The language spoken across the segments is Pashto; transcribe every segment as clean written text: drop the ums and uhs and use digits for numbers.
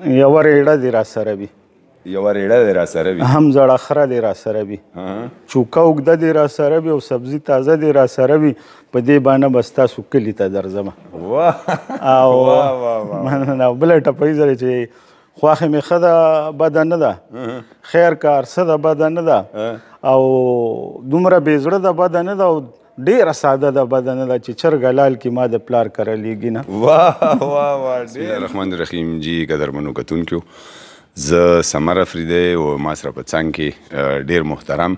یوه ریړه دې راسره وي، یوه ریړه دې راسره وي، هم زړه خره دې راسره وي، چوکه اوږده دې راسره وي او سبزي تازه دې راسره وي، په دې باندې به ستاسو کلي ته درځمه. او مننه. بله ټپه ییزه چې خواښې مې ښه ده بده نه ده، خیر کار څه ده بده نه ده، او دومره بې زړه ده بده نه ده، او ډېره ساده ده بده نه ده، چې چرګ حلال کړي ما د پلار کره لېږي نه. واه واه واه. بسم الله الرحمن الرحیم. جی قدرمنو کتونکیو، زه سمر افریدی او ما سره په څنګ کې ډېر محترم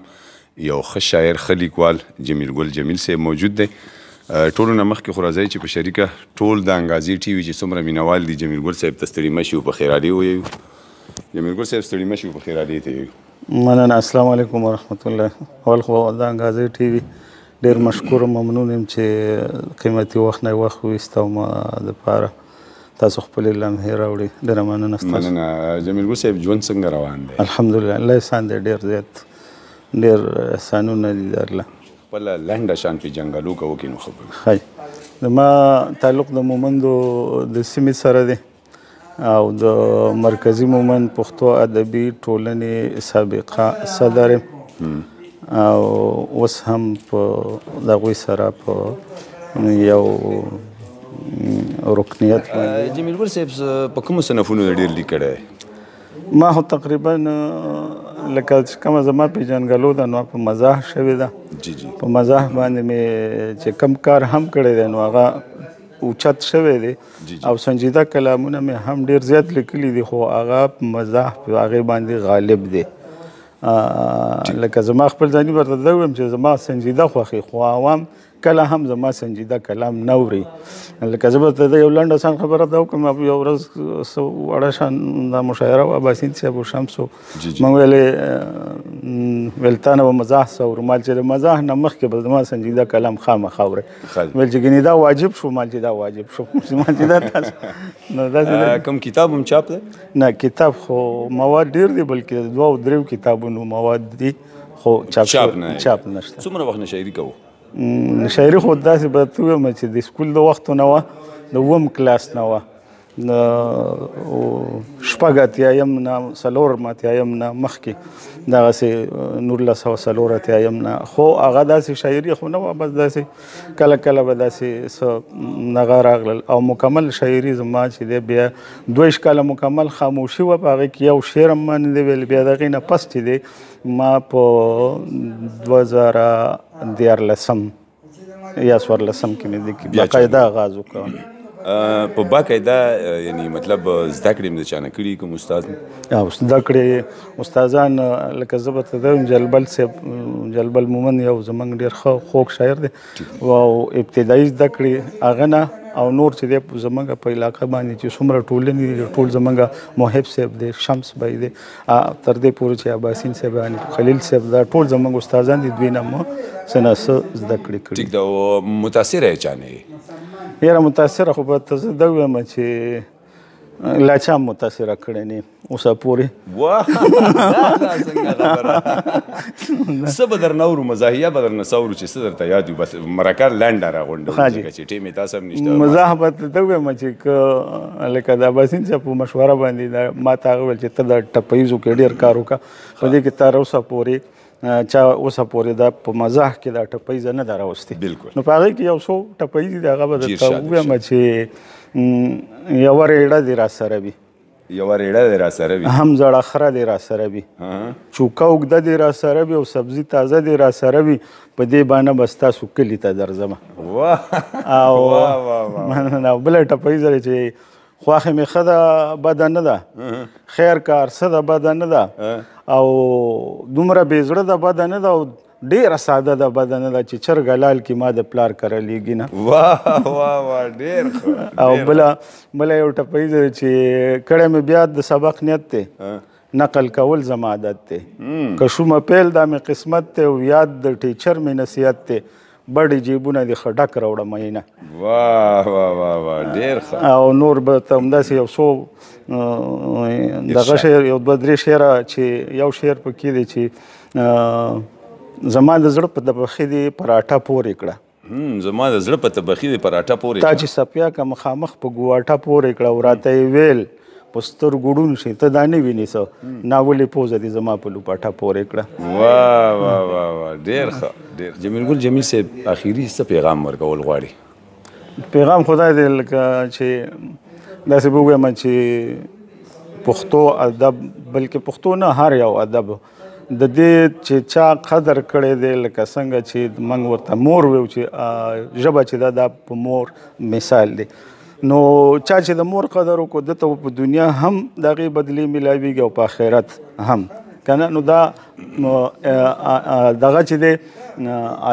یو ښه شاعر، ښه لیکوال جمیل ګل جمیل صاحب موجود دی. ټولو نه مخکې خو راځئ چې په شریکه ټول د انګازې ټي وي چې څومره مینوال دي جمیل ګل صاحب ته ستړي مه شي او په خیرالي ویو. جمیل ګل صاحب ستړي مه شي او په خیرالي ته یو. مننه. السلام علیکم ورحمت الله. اول خو د انګازې ټي وي ډېر مشکور ممنون یم چې قیمتي وخت نه وخت وویسته او ما دپاره تاسو خپلې لمحې راوړي. ډېره مننه ستاسو. مننه. جمیل ګل صاحب ژوند څنګه روان دی؟ الحمدلله، الله احسان دی، ډېر زیات ډېر احسانونه دي د الله. خپله لنډه شان پېژندګلو که وکړې نو ښه به وي. ښه، زما تعلق د مومندو د سیمې سره دی او د مرکزي مومند پښتو ادبي ټولنې سابقه صدر یم او اوس هم په د هغوی سره په یو رکنیت باندې. جمیل ګل صاحب په کومو صنفونو ډېر لیک کړی؟ ما خو تقریبا لکه چې کومه زما پېژندګلو ده نو په مزاح شوې ده. جی جی. په مزاح باندې مې چې کم کار هم کړی دی نو هغه اوچت شوی دی، او سنجیده کلامونه مې هم ډېر زیات لیکلي دي، خو هغه په مزاح په هغې باندې غالب دی. لکه زما خپل ځاني ورته دا ووایم چې زما سنجیده خوښي، خو عوام کله هم زما سنجیده کلام نه اوري. لکه زه به ورته یو لنډه شان خبره دا وکړم. یو ورځ څه وړه شان دا مشاعره وه، اباسین صاحب و شمس و، موږ ویلې ویل تا نه به مزاح څه اورو، مال چې د مزاح نه مخکې به زما سنجیده کلام خامخا اورئ. ویل چې ګنې دا واجب شو، مال چې دا واجب شو، مال چې دا تاسو نو داسې کوم کتاب هم چاپ دی؟ نه، کتاب خو مواد ډېر دي، بلکې دوه او دریو کتابونو مواد دي، خو چاپ چاپ نشته. څومره وخت نه شاعري کوو؟ شاعري خو داسې به ته ووایم چې د سکول د وختو نه وه، د اووم کلاس نه وه، 86 نه 84 نه مخکې دغسې 1984 نه. خو هغه داسې شاعري خو نه وه، بس داسې کله کله به داسې څه هغه راغلل. او مکمل شاعري زما چې دی بیا 22 کاله مکمل خاموشي وه، په هغې کې یو شعر هم ما نه دی ویلی. بیا د هغې نه پس چې دی ما په 2013 یا 14 کې مې دې باقاعده آغاز وکړ. په باقاعده یعنی مطلب زده کړې مې د چا نه کړي کوم استاد؟ او زده کړې استادان لکه زه به ته وایم جلبل صاحب، جلبل مومند یو زموږ ډېر ښه خوږ شاعر دی، او ابتدایي زده کړې هغه نه او نور چې دی زموږ په علاقه باندې چې څومره ټولنې دي ټول زموږ محب صاحب دی، شمس بای دی، تر دې پورې چې اباسین صاحب، خلیل صاحب، دا ټول زموږ استادان دي، دوی نه مو څه نه څه زده کړې کړي. ټیک ده. او متاثره یې چا نه یې؟ یاره متاثره خو به ته زه دا ووایم چې لا چا متاثره کړی نه اوسه پورې. واه، دا څنګه خبره؟ څه به درنه اورو، مزاحیه به درنه څه اورو چې څه درته یاد وي، بس مرکه لنډه راغونډوو ځکه چې ټیم یې تاسو هم نشته. مزاح به ته دا ووایم چې که لکه د اباسین صاحب په مشوره باندې ما ته هغه ویل چې ته د ټپه ییزو کې ډېر کار وکړه، په دې کې تر اوسه پورې چا اوسه پورې دا په مزاح کې دا ټپه ییزه نه ده راوستې. بالکل. نو په هغې کې یو څو ټپه ییزې دي، هغه به درته ووایم چې یوه ریړه دې راسره وي، یوه ریړه دې راسره وي، هم زړه خره دې راسره وي، چوکه اوږده دې راسره وي او سبزي تازه دې راسره وي، په دې باندې به ستاسو کلي ته درځمه. او مننه. بله ټپه ییزه چې خواښې مې ښه ده بده نه ده، خیر کار څه ده بده نه ده، او دومره بې زړه ده بده نه ده، او ډېره ساده ده بده نه ده، چې چرګ حلال کړي ما د پلار کره لېږي نه. واه واه واه، ډېر ښه. او بله یو ټپه ییزه چې کړی مې بیا د سبق نیت دی، نقل کول زما عادت دی، که شومه پیل دا مې قسمت دی، او یاد د ټیچر مې نصیحت دی، بډې جیبونه دې ښه ډک راوړه مینه. واه واه واه واه، ډېر ښه. او نور به ته همداسې یو څو دغه شعر، یو دوه درې شعره چې یو شعر پکې دی چې زما د زړه په تبخي دې پراټه پورې کړه. زما د زړه په تبخي دې پراټه پورې تا چې سپیا که مخامخ په ګواټه پورې کړه، او راته یې ویل په سترګو ړوند شي، ته دا نه وینې څه، ناولې پوزه دې زما په لوپټه پورې کړه. واه واه واه واه، ډېر ښه، ډېر. جمیل ګل جمیل صاحب اخري څه پیغام ورکول غواړي؟ پیغام خدای دی لکه چې داسې به ووایم چې پښتو ادب، بلکې پښتو نه هر یو ادب د دې چې چا قدر کړی دی، لکه څنګه چې موږ ورته مور ویو چې ژبه چې ده دا په مور مثال دی، نو چا چې د مور قدر وکړو ده ته په دنیا هم د هغې بدلې میلاویږي او په آخرت هم که نه. نو دا دغه چې دی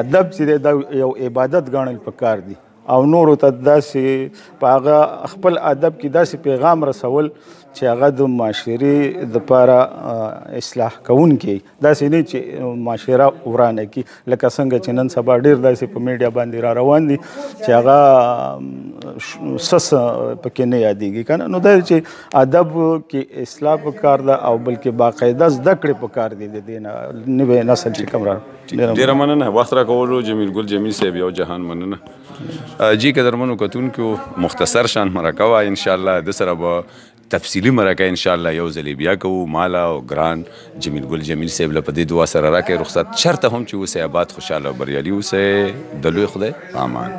ادب چې دی دا یو عبادت ګڼل پکار دی، او نورو ته داسې په هغه خپل ادب کې داسې پیغام رسول چې هغه د معاشرې دپاره اصلاح کوونکی، داسې نه چې معاشره ورانه کړي، لکه څنګه چې نن سبا ډېر داسې په میډیا باندې را روان دي چې هغه سس پکې نه یادېږي که نه. نو دا چې ادب کې اصلاح پکار ده او بلکې باقاعده زده کړې پکار دي د دې نه نوی نسل چې کوم را. ډېره مننه وخت راکولو جمیل ګل جمیل صاحب، یو جهان مننه. جی قدرمنو کتونکو، مختصر شان مرکه وه، انشاءالله د سره به تفصیلي مرکه انشاءالله یو ځلې بیا کوو. ماله او ګران جمیل ګل جمیل صاحب له په دې دعا سره راکړئ رخصت، چېرته هم چې اوسئ آباد، خوشحاله او بریالي اوسئ. د لوی خدای په امان.